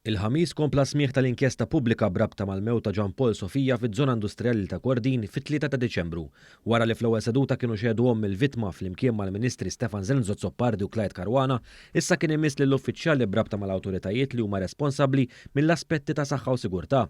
Il-Ħamis kompla s-smigħ tal-inkjesta pubblika b'rabta mal-mewt ta' Jean Paul Sofia fiż-żona industrijali ta' Kordin fit-3 ta' Diċembru. Wara li fl-ewwel seduta kienu xehdu omm il-vittma flimkien mal-Ministri Stefan Zenzo Azzopardi u Clyde Caruana, issa kien imiss lill-uffiċjali b'rabta mal-awtoritajiet li huma responsabbli mill-aspetti ta' saħħa u sigurtà.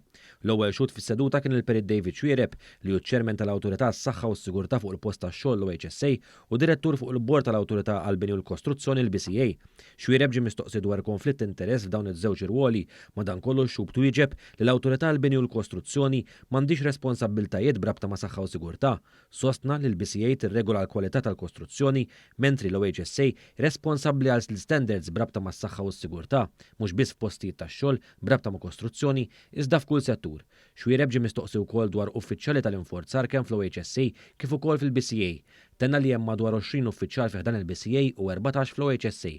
L-ewwel xhud fis-seduta kien il-Perit David Xuereb, li hu ċ-Chairman tal-Awtorità għas-Saħħa u s-Sigurtà fuq il-Post tax-Xogħol l-OHSA u Direttur fuq il-Bord tal-Awtorità għall-Bini u l-Kostruzzjoni l-BCA. Xuereb ġie mistoqsi dwar konflitt ta' interess f'dawn iż-żewġ irwoli, madankollu x-xhud wieġeb li l-Awtorità għall-Bini u l-Kostruzzjoni m'għandhiex responsabbiltajiet b'rabta ma' saħħa u sigurtà. Sostna li l-BCA tirregola l-kwalità tal-kostruzzjoni mentri l-OHSA responsabbli għal l-istandards b'rabta mas-saħħa u s-sigurtà, mhux biss f'postijiet tax-xogħol b'rabta ma' kostruzzjoni iżda f'kull settur. Xuereb ġie mistoqsi wkoll dwar uffiċjali tal-inforzar kemm fl-OHSA kif ukoll fil-BCA. Tenna li hemm madwar 20 uffiċjal fi ħdan il-BCA u 14 fl-OHSA.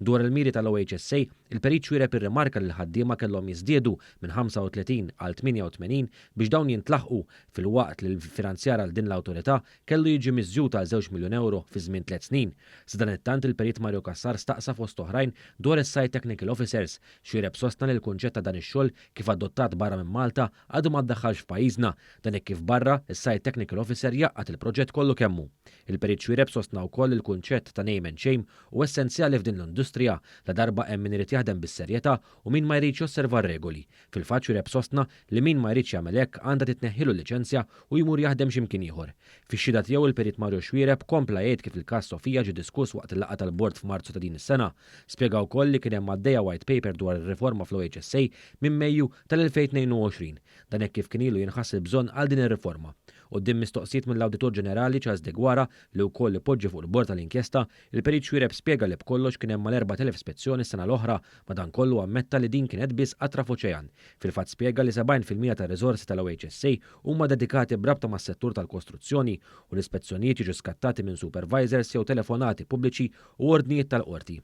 Dwar il-miri tal-OHSA, il-Perit Xuereb irrimarka li l-ħaddiema kellhom jiżdiedu minn 35 għal 88 biex dawn jintlaħqu filwaqt li l-finanzjar għal din l-awtorità kellu jiġi miżjud għal żewġ miljun ewro fi żmien tliet snin. Sadanittant il-Perit Mario Cassar staqsa fost oħrajn dwar is-Site Technical Officers. Xuereb sostna li l-kunċett ta' dan ix-xogħol kif adottat barra minn Malta għadu ma ddaħħalx f'pajjiżna. Dan hekk kif barra, is-Site Technical Officer jgħaqqad il-proġett kollu kemm hu. Il-Perit Xuereb sostna wkoll li l-kunċett ta' name and shame hu essenzjali f'din l-industrija la darba hemm min irid jaħdem bis-serjetà u min ma jridx josserva r-regoli. Fil-fatt Xuereb sostna li min ma jridx jagħmel hekk għandha titneħħilu l-liċenzja u jmur jaħdem x'imkien ieħor. Fix-xhieda tiegħu il-Perit Mario Xuereb kompla jgħid kif il-każ Sofia ġie diskuss waqt il-laqgħa tal-bord f'Marzu ta' din is-sena. Spjega wkoll li kien hemm għaddejja white paper dwar ir-riforma fl-OHSA minn Mejju tal-2022. Dan hekk kif kien ilu jinħass il-bżonn għal din ir-riforma. Quddiem mistoqsijiet mill-Awditur Ġenerali Charles Deguara li wkoll ipoġġi fuq il-bord tal-inkjesta, il-Perit Xuereb spjega li b'kollox kien hemm mal-4,000 spezzjoni s-sena l-oħra, madankollu ammetta li din kienet biss qatra f'oċean. Fil-fatt spjega li 70% tar-riżorsi tal-OHSA huma dedikati b'rabta mas-settur tal-kostruzzjoni u l-ispezzjonijiet jiġu skattati minn supervisors jew telefonati pubbliċi u ordnijiet tal-qorti.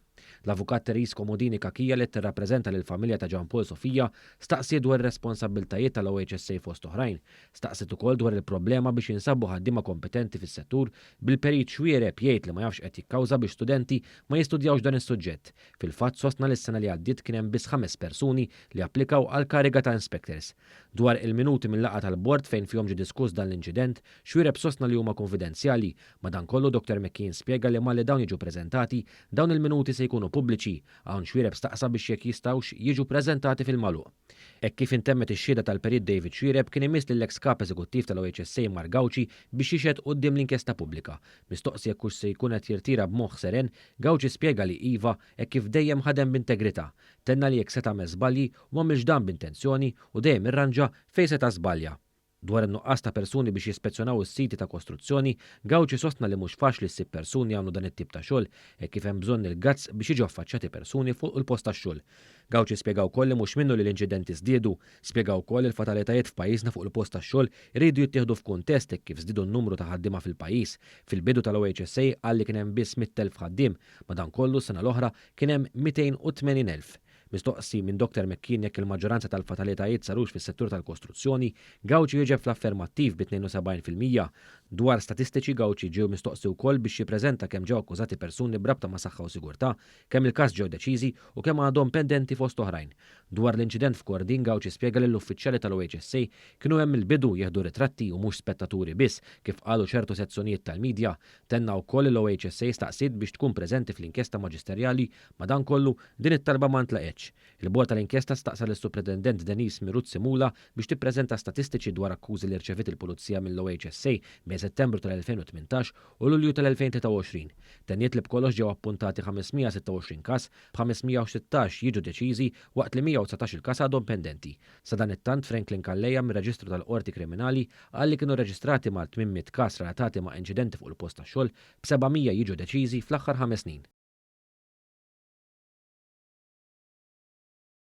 L-Avukat Therese Comodini Cachia li tirrappreżenta lill-familja ta' Jean Paul Sofia staqsiet dwar ir-responsabbiltajiet tal-OHSA fost oħrajn. Staqsiet ukoll dwar il-problema biex jinsabu ħaddiema kompetenti fis-settur bil-Perit Xuereb jgħid li ma jafx qed jikkawża biex studenti ma jistudjawx dan is-suġġett. Fil-fatt sostna li s-sena li għaddiet kien hemm biss ħames persuni li applikaw għal kariga ta' inspectors. Dwar il-minuti mill-laqgħa tal-bord fejn fihom ġie diskuss dan l-inċident, Xuereb sostna li huma konfidenzjali. Madankollu Dr McKean spjega li malli dawn jiġu preżentati, dawn il-minuti se jkunu pubbliċi. Hawn Xuereb staqsa biex jekk jistgħux jiġu preżentati fil-magħluq. Hekk kif intemmet ix-xhieda tal-Perit David Xuereb kien imiss lill-eks kap eżekuttiv tal-OHSA Mark Gauci biex jixhed quddiem l-inkjesta pubblika. Mistoqsi jekk hux se jkun qed jirtira b'moħħ seren, Gauci spjega li iva hekk kif dejjem ħadem b'integrità. Tenna li jekk seta' għamel żbalji u m'għamilx dan b'intenzjoni u dejjem irranġa fejn seta' żbalja. Dwar in-nuqqas ta' persuni biex jispezzjonaw is-siti ta' kostruzzjoni, Gauci sostna li mhux faċli ssib persuni jagħmlu dan it-tip ta' xogħol hekk kif hemm bżonn il-guts biex jiġu affaċċjati persuni fuq il-post tax-xogħol. Gauci spjega wkoll li mhux minnu li l-inċidenti żdiedu. Spjega wkoll li l-fatalitajiet f'pajjiżna fuq il-post tax-xogħol iridu jittieħdu f'kuntest hekk kif żdiedu n-numru ta' ħaddiema fil-pajjiż. Fil-bidu tal-OHSA qal li kien hemm biss 100,000 ħaddiem, madankollu s-sena l-oħra kien hemm 280,000. Mistoqsi minn Dr McKean jekk il-maġġoranza tal-fatalitajiet sarux fis-settur tal-kostruzzjoni, Gauci wieġeb fl-affermattiv bi 72%. Dwar statistiċi Gauci ġie mistoqsi wkoll biex jippreżenta kemm ġew akkużati persuni b'rabta ma' saħħa u sigurtà, kemm il-każ ġew deċiżi u kemm għadhom pendenti fost oħrajn. Dwar l-inċident f'Kordin Gauci spjega li l-uffiċjali tal-OHSA kienu hemm mill-bidu jieħdu ritratti u mhux spettaturi biss kif qalu ċertu sezzjonijiet tal-midja. Tenna wkoll li l-OHSA staqsiet biex tkun preżenti fl-inkjesta maġisterjali. Madankollu, din it-talba ma ntlaqgħetx. Il-Bord tal-Inkjesta staqsa lis-Supretendent Denise Miruzzi Mula biex tippreżenta statistiċi dwar akkużi li rċeviet il-Pulizija mill-OHSA bejn Settembru tal-2018 u Lulju tal-2023. Tenniet li b'kollox ġew appuntati 526 każ, b'516 jiġu deċiżi waqt li 119 il-każ għadhom pendenti. Sadanittant, Franklin Calleja mir-Reġistru tal-Qorti Kriminali qal li kienu rreġistrati mal-800 każ relatati ma' inċidenti fuq il-post tax-xogħol, b'700 jiġu deċiżi fl-aħħar ħames snin.